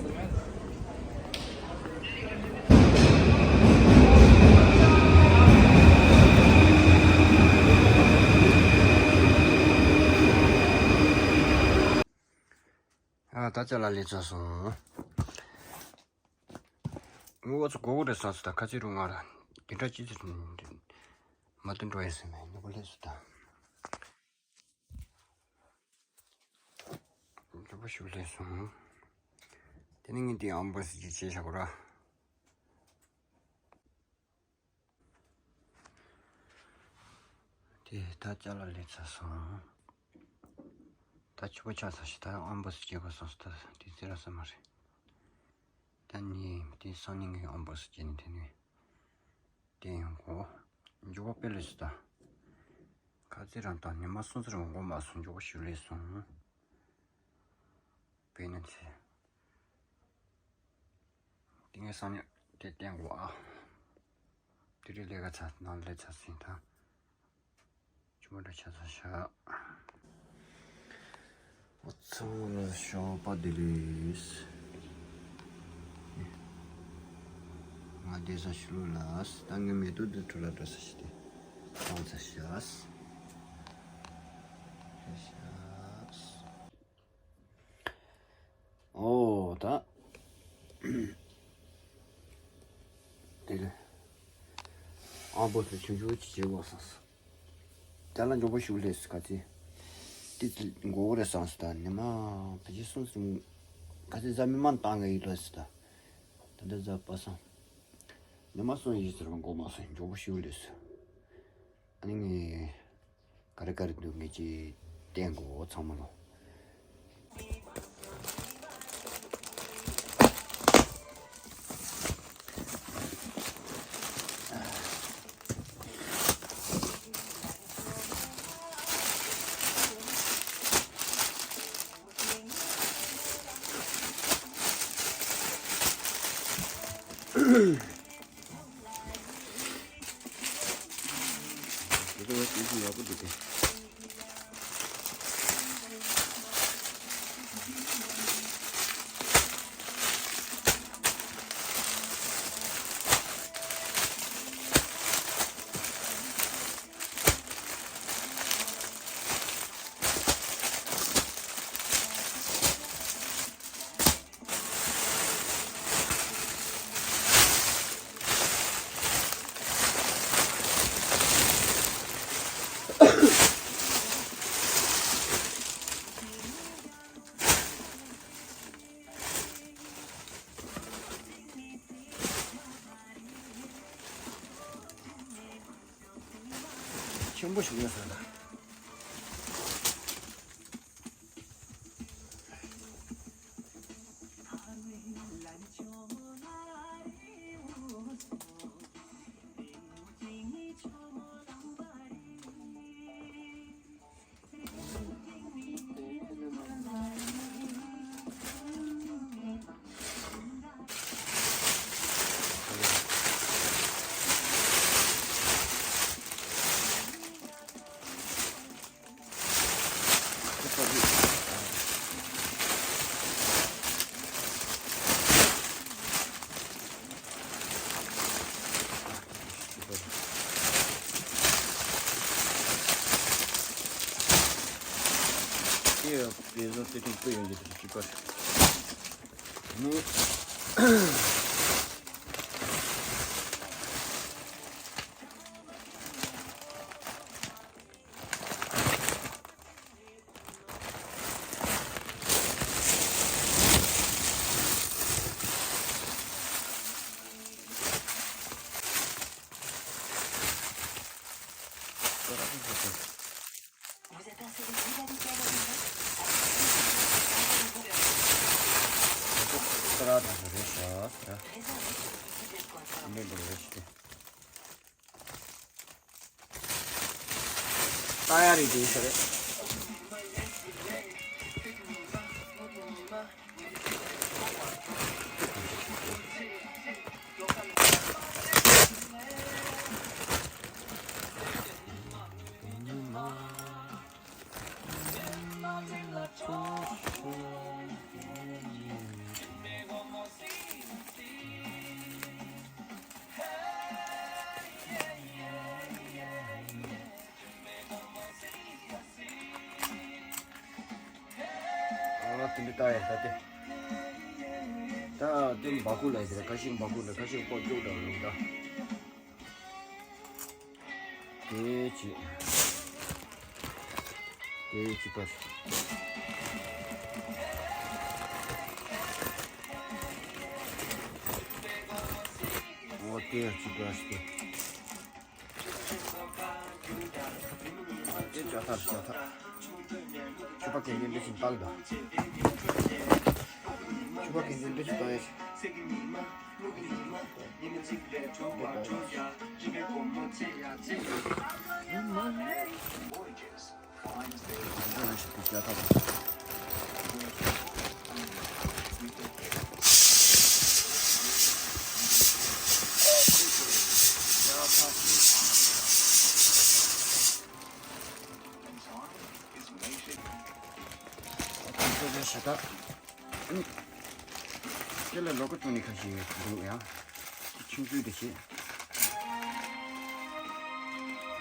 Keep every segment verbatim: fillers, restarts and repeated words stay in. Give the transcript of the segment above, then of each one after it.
ཨ། ད་ཅ་ལག་ལེན་ཚར་སོང་། ངོ་བོ་ཚོ་གོ་གོ་རེད་བསམ་སོང་། ད་ཁ་ཚིག་རུ་ང་ར་དེ་འདྲ་ཅི་ཚེ་མ་དུ་འགྲོ་ཡས་ཟེར་མེད་ནི་གོ་ལེ་སུ་ད། མགྱོགས་པོ་ཞིག་ལས་སོང་། དེ་ནི་ངས་དེ་ཨམ་བོ་སི་ཅིག་བྱས་བཞག་གོ་ར། དེ་ད་ཅ་ལག་ལས་ཚར་སོང་། ད་ཆུ་བོ་ཆགས་ཚར་ཤི། ད་ཨམ་བོ་སི་ཅིག་གོ་སོང་སོང་། ད་དེ་ཚེ་ར་ས་མ་རེད། ད་ནི་དེ་སང་ཉིན་ངས་ཨམ་བོ་སི་ཅིག་ནི་དེ་ནི། དེ་ཡང་གོ། མགྱོགས་པོ་དཔེ་ལས་སུ་ད། ཁ་ཚིག་རང་དང་ཉི་མ་སུམ་ཅུ་རང་འགོར་མ་སོང་། མགྱོགས་པོ་ཞིག་ལས་སོང་། དཔེ་ནི་ཚེ། དེ་ངས་སང་ཉིན་དེ་བསྟན་དགོས་ཨ། དེ་རིང་ལས་ཀ་ཚར། ནང་ལས་ཚར་ཟིན་ད། ཆུ་མོ་འདྲ་ཆ་ཚང་བཞག་ཨོ་ཚང་མ་ལ་ཞོགས་པ་བདེ་ལེགས། ང་བསྡད་ས་ཤི་ལུ་ལ། ད་ངའི་མེ་ཏོག་འདི་ཁྲོད་ལ་འགྲོ་ས་ཞིག་དེ་བཏང་ཚར་ཤག་ཨོ་ད། དེ་ལས། ཨ་བོ་ཚོ་ཆུང་ཆུང་ཅིག་བྱེད་དགོས་བསམ་སོང་། ཅ་ལག་མགྱོགས་པོ་ཞིག་ལས་སུ་ག་ཚེ། དེ་ཚེ་མགོ་བོ་རེ་སངས་སུ་ད་ནི་མ་ཕ་ཆེ་སོང་སུ། ག་ཚེ་ཟ་མི་མ་བཏང་གི་ཡིན་ལ་སུ་ད། ད་འདི་ཟ་པ་སང་། ནི་མ་སོང་ཡིན་ཟེར་བ་མགོ་མ་སོང་མགྱོགས་པོ་ཞིག་ལས་སུ། ཨ་ནི་ངས། ག་རེ་ག་རེ་འདུག་ངེད་ཀྱིས་བསྟན་དགོས་ཚང་མ་ལོ། ཆེན་པོ་ཞིག་ཡོད་ས་རེད། དེ་ཡང་དེ་ཚོ་དེ་དྲུག་པོ་ཡོང་རྒྱུ་དེ་གཅིག་པ་ནི། ཏ་ཡ་རེད་དེ་ཤ་རེད། ད་ཡ་ད་དེ། ད་དེ་འབའ་ཁུག་ལ་ཡ་དེ་ཁ་ཤས་འབའ་ཁུག་ལ་ཁ་ཤས་ཀོ་ཅོག་འདྲ་ལུག་ད། དེ་ཅི། དེ་ཅི་པ། འོ་དེ་ཅི་པ་སྟེ། དེ་ཇ་ཐག་ཇ་ཐག་ཕྱུ་པ་གན་དེ་འདྲ་ཞིག་བཏགས་དང་། ཕྱུ་པ་གན་དེ་འདྲ་ཞིག་བཏགས་ཡ་ཞིག་ཁྱེད་ལ་ལོ་ཀ་བཅུ་གཉིས་ཁ་ཤས་འདུག་ཡང་། ཆུང་ཆུང་དེ་བྱེད།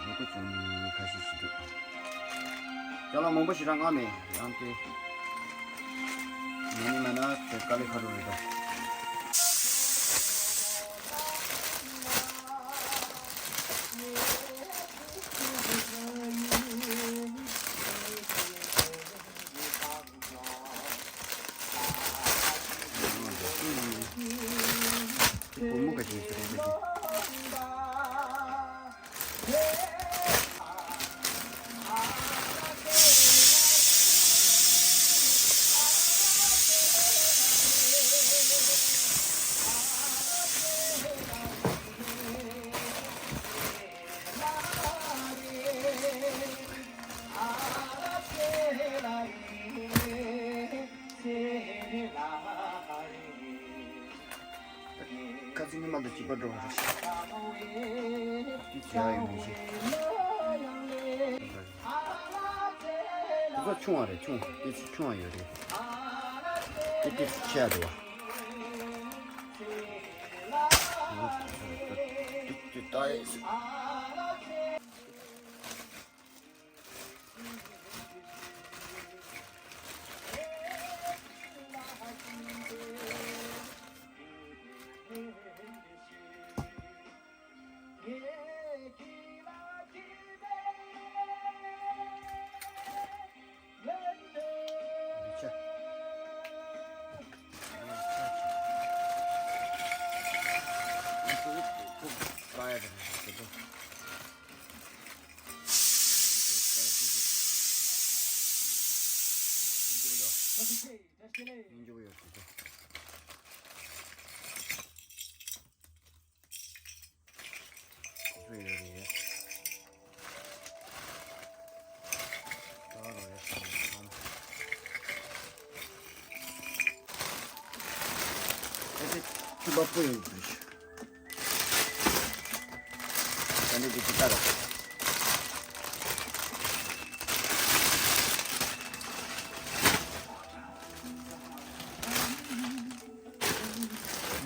ལོ་ཀ་བཅུ་གཉིས་ཁ་ཤས་ཤིག་འདུག་ཅ་ལག་མང་པོ་ཞིག་རང་མངགས་མེད་ཡང་དེ། མ་ནི་མ་ན་དེ་དཀའ་ལས་ཁག་པོ་རེད་ད། ཁ་ཚིག་ཉི་མ་དང་བྱིས་པ་འགྲོ་བ་རེད། དེ་བྱ་ཡོང་མི་ཤེས། དེ་ཚོ་ཆུང་བ་རེད་ཆུང་དེ་ཆུང་བ་ཡོད་རེད། དེ་དེ་ཆེ་ཡ་འདུག་བ། དེ་ལྟ་ཡས། ཆེན་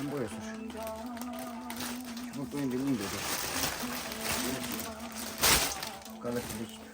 པོ་ཡོད་ས་རེད། ཆུ་བོ་དཔོན་འདི་གཉིས་འདུག་སྟེ། དཀའ་ལས་དེ་འདྲ་ཞིག་